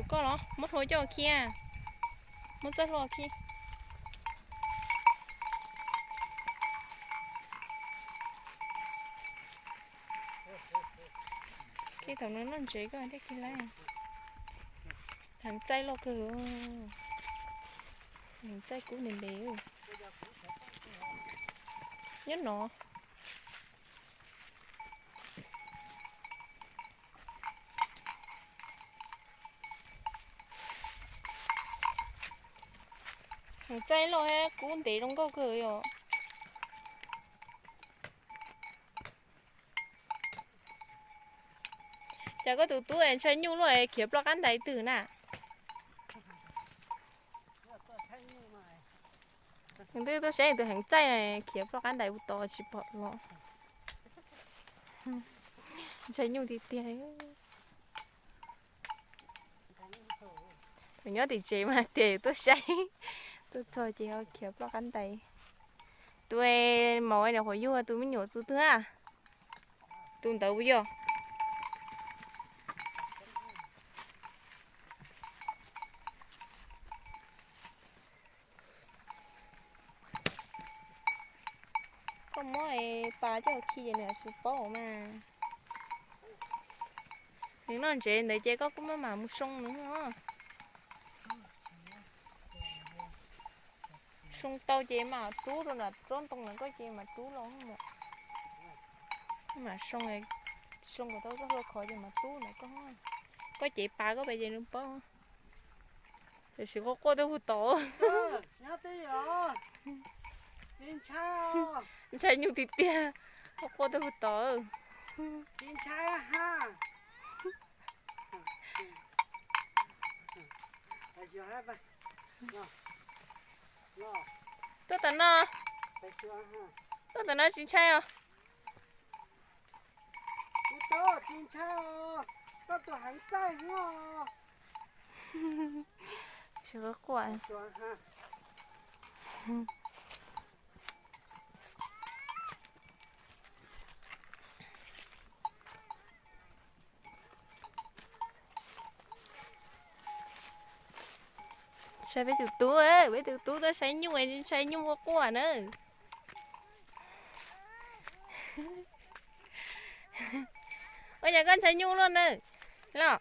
Koj los muab hlua coj khi, muab txoj hlua khi. Khi thaum no noj ntsev koj thiaj khi lawm. Heev txaij loj kawg. Heev txaij kub ntev ntev. Nyob no. Heev txaij loj thiab kub ntev zoo nkauj kawg yom. Cas koj tus tub es ntshai nyuj luaj es khiav ploj qab ntais twg na? Nws twb tuaj saib tus heev txaij khiav ploj qab ntais ua tod tsis pom los. Ntshai nyuj tiag tiag. Thaum nyob tim tsev mas tias tuaj saib, tuaj txog ces ho khiav ploj qab ntais. Tus maum nyuam qhuav yug tus me nyuam tus twg a? Tus ntawd puas yog? Koj muab pas coj khi ces nws tsis paub mas. Nws noj ntsev ntawd ces koj kuj maj mam mus soo nws. Soo tau ces mam rub rau nram tsob ntoo ntawd koj ces mam rub los. Mam soo, soo kom tau txoj hlua khov ces mam rub ntawd koj. Koj cev pas koj pes ces nws paub. Tiam sis quaj quaj twb puag tod. Ntshai nyuj tiag tiag, quaj quaj twb puag tod. Tuaj tom no, tuaj tom no tsis ntshai os. Tsis quaj quaj. Saib peb tus tub, peb tus tub tuaj saib nyuj, ntshai nyuj quaj quaj na. Ua cas koj ntshai nyuj luaj na? Los,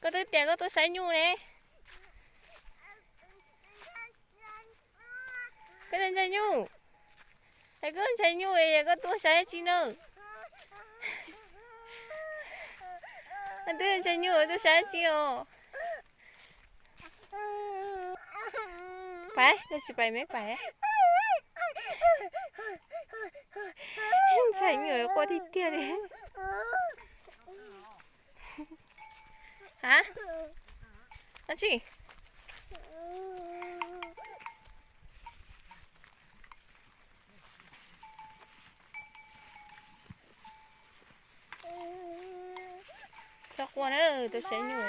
koj twb tias koj tuaj saib nyuj ne. Koj ntshai nyuj, es koj ntshai nyuj es koj tuaj saib tsi na? Twb ntshai nyuj tuaj saib tsi os? Pais, koj tsis pais me pais. Ntshai nyuj quaj tiag tiag li. Ha? Dab tsi? Txhob quaj na, tuaj saib nyuj.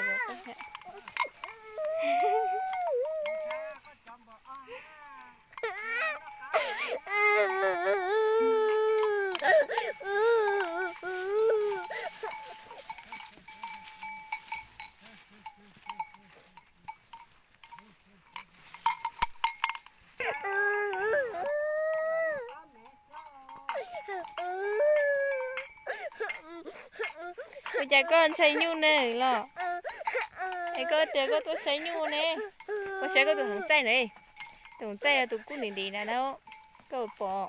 Ua cas koj ntshai nyuj ne los? Es koj tias koj tuaj saib nyuj ne. Koj saib koj tus heev txaij na. Tus heev txaij yog tus kub ntev ntev na, koj pom.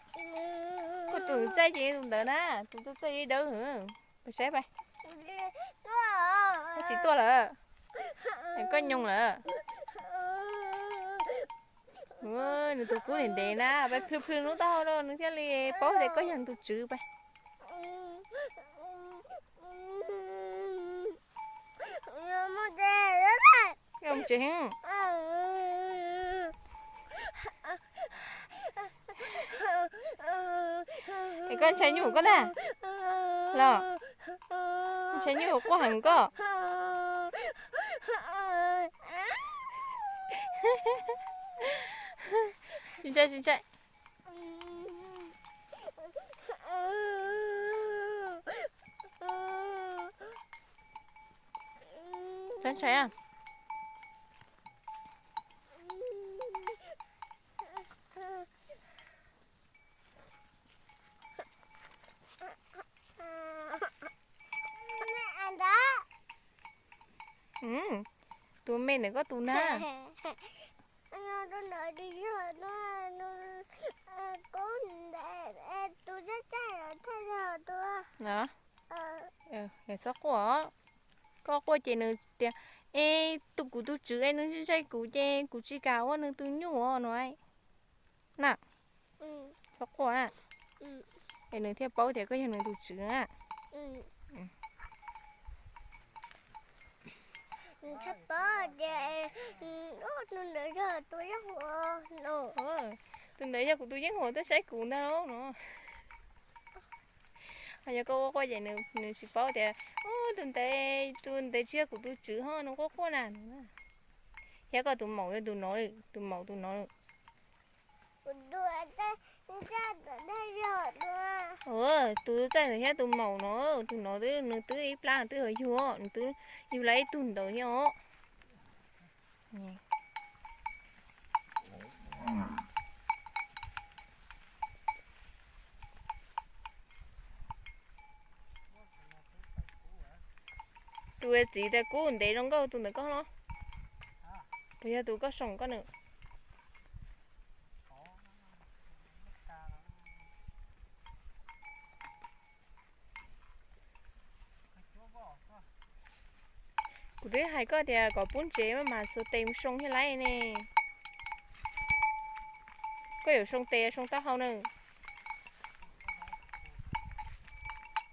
Koj tus heev txaij ces tus ntawd na, tus tuaj txaij dawb dawb. Pais saib pais. Koj tsis tuaj lawm. Koj nyoog lawm. Nws tus kub ntev ntev na, pais plhws plhws nws taub hau rau nws thiaj li paub tias koj yog tus tswv pais. Es koj ntshai nyuj koj na, los ntshai nyuj quaj heev koj. Tsis ntshai, tsis ntshai. Tau ntshai a. Tus me ntawm koj tus na. Txhob quaj. Koj quaj ces nws tias, es tus kuv tus tswv es nws ntshai kuv ces kuv tsis kam ua nws tus nyuj no na. Txhob quaj na, es nws thiaj paub tias koj yog nws tus tswv na. Tus ntawd yog kuv tus yeeb huam tuaj saib kuv ntag no. Ho yog koj quaj quaj ces nws tsis paub tias, tus ntawd, tus ntawd tsis yog kuv tus tswv ho nws quaj quaj na. Thiab koj tus maum yog tus no, tus maum tus no. Tus txaij ntawd thiab tus maum no, tus no twb, nws twb ib plab twb ho yug, nws twb yug lawm ib tug ntawd thiab os. Tus txiv tias kub ntev zoo nkauj tus ntawd koj los? Puas yog tus koj soom koj nws? Kuv twb hais koj tias kom pub ntsev mas xuas tes mus soo thiaj laib ne. Koj yuav soo tes soo taub hau na.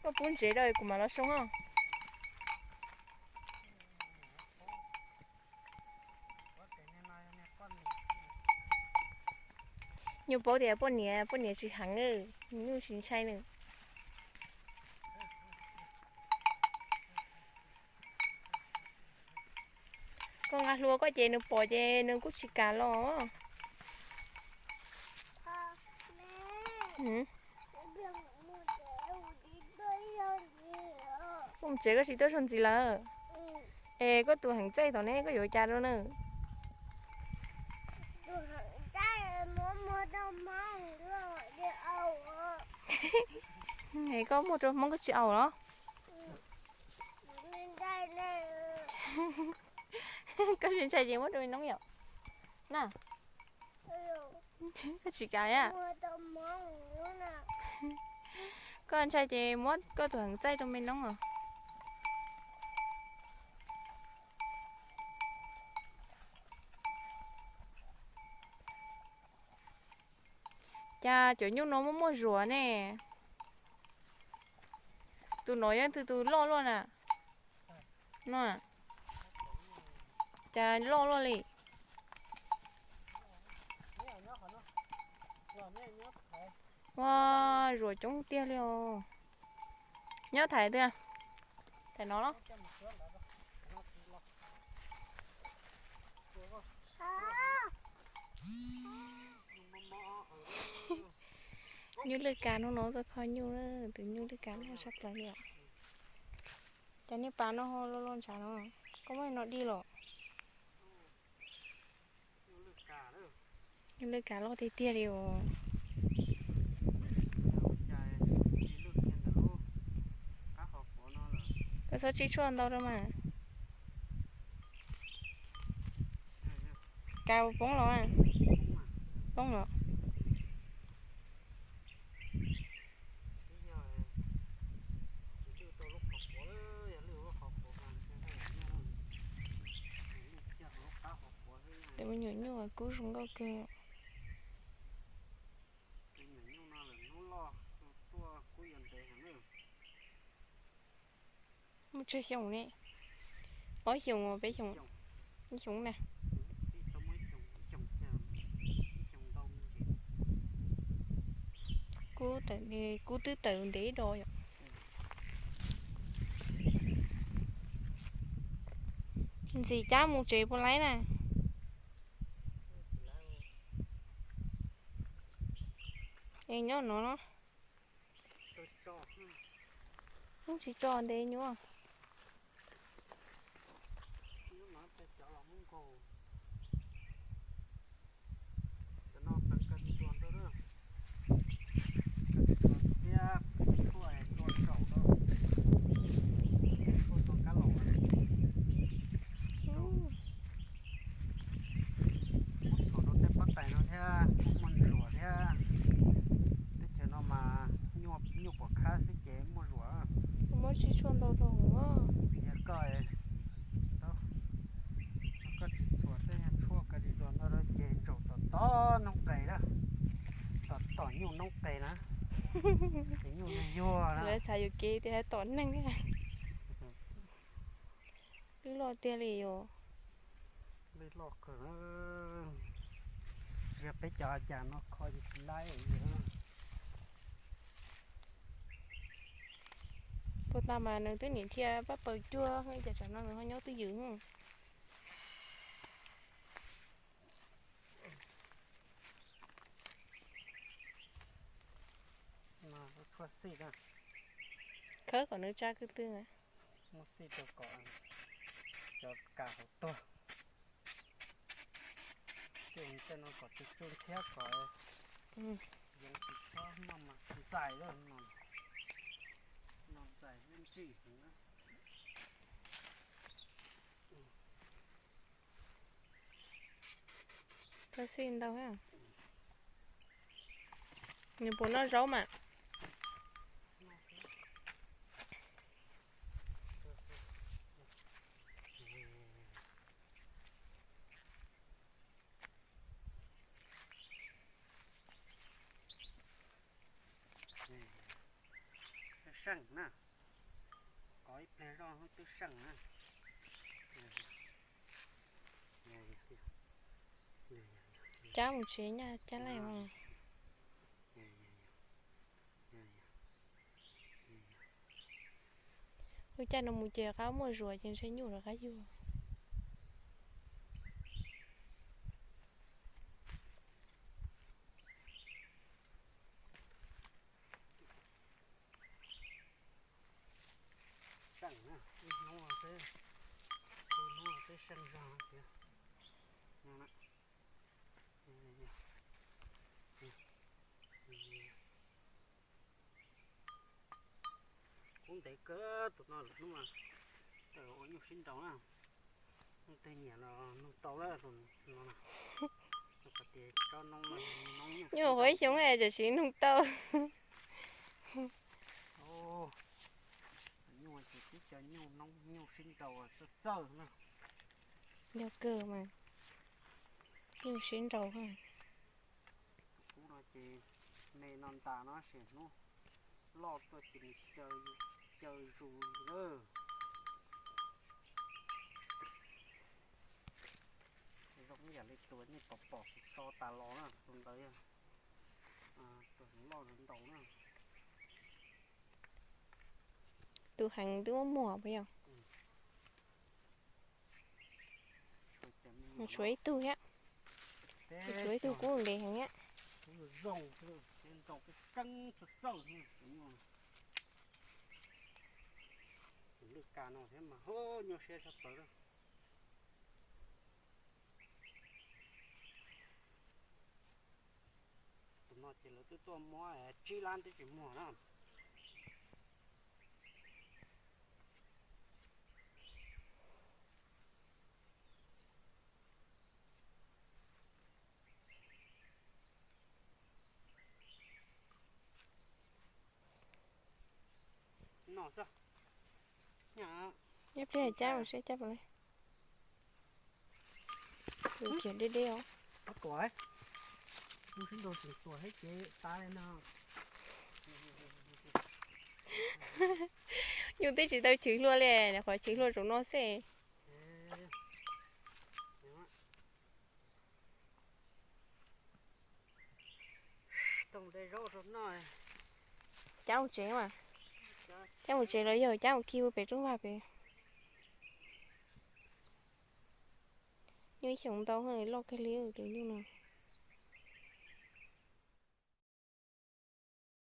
Koj pub ntsev rau kuv mam los soo os. Nyuj paub tias poj niam, poj niam tsis heev, nyuj tsis ntshai nws. Koj nqa hlua koj ces nws pom ces nws kuj tsis kam los. Mus tsev koj tsis tuaj zaug ntxiv lawm. Es koj tus heev txaij tom ne koj yuav cas rau na? Es koj muag rau hmoob koj tsis aus los? Koj tsis ntshai ces muab rau me noob yom. Na, koj tsis kam a. Koj ntshai ces muab koj tus heev txaij rau me noob os. Cas cov nyuj no muaj muaj zuav ne. Tus no yog tus, tus loj luaj na. No, cas loj luaj li. Ua, zuav coob tiag li os. Nyob thaiv tiag. Thaiv no los. Nyuj lwj kav hnub no tuaj kho nyuj, tus nyuj lwj kav loj tshaj plaws li os. Cov niag pas no ho loj loj ntshav no, koj muab no dig los. Nyuj lwj kav loj tiag tiag li os. Koj txhob tsib tshuaj ntau rau mas. Kav poob los? Poob los. Tus me nyuam nyuj kub zoo nkauj kawg. Muaj tsawg xyoo ne? Ob xyoos os, peb xyoos, ib xyoos na. Kub twb tawm ntev do yom. Ntxim cab mus tsev puas laib na? Es nyob no, tsis tso ntev nyuaj. Cov no pleev kag li dua ntawd na, kag li dua thiab tshuaj dua saum no, tshuaj dua kab laum. Muab txhuam rau tej pob tais no thiab muab muag ntsuam thiab. Teb chaws no mas nyuj pom khab xwb ces muaj zuam. Muab tsis tshuaj ntau rau hauv. Yog koj, koj tsis txhuam tej nyuag tshuaj kag li dua ntawd ces ntsaum tom tom noob qes na, tom tom nyuj noob qes na, ces nyuj yuag yuag na. Lawv txhais yus kev tias tom neeg. Lwj loj tiag li yus. Lwj loj kawg na. Yog peb cov cas no kho ces tsis laib. Puas tas mas nws twb nim dhia pab paws cuag, cas tsam no nws ho nyob twj ywm. Tshuaj xij na. Khawb kom nws tsa kwv tw. Muab xij rau kom cov kas hauv tuag. Tej no kom tsuj tsuj ntxhiab kom yeej tsis txhob noj mas ntxais lawm no. Noj ntxais ntsim heev na. Kawg xij ntau. Nws puas noj zaub mas? Twb seej na. Kov ib pliag zoj twb seej na. Cab mus tsev nyaj cab laj mas. Lub caij no mus ces qab muaj zuas ces ntshe nyuj rov qab yug. Seej na, ib hnub, ib hnub twb seej zog tiag. Kub ntev kawg tus no lawm hnub no. Ua nyuj sib nraus na. Tej nyiam los nug tau lawm tus no na. Nyuj qhuav xyoob tam sim nug tau. Nyuj ces tib co nyuj noob nyuj sib nraus txawj txawj na. Yog kawg mas, nyuj sib nraus. Kub no ces me no ntas no sim hnub loj tuaj ces nws caw zus lawm. Zoo ib yam li tus nej pom pom kuv tso tas los na, tus ntawd yog tus loj ntau na. Tus heev twb muaj muag puas yog? Tshuav ib tug thiab. Tshuav ib tug kub ntev heev thiab. Lwj kas no thiab mas nyuaj siab tshaj plaws. Tus no ces lawv twb tuaj muab tsib lab twb tsis muag na. No xwb. Ib pliag cab mus seb cab puas li. Tus kiag deb deb os. Tuam, mus sib nraus tseem tuam thiab ces tas li no. Nyuj twb tsis tau chwv hlua li, qhov chwv hlua zaum no xwb. Cab mus tsev mas. Cab mus tsev los yog cab mus khi pem roob vag pem. Nyuj ib xyoos ntau loj kawg li tus nyuj no.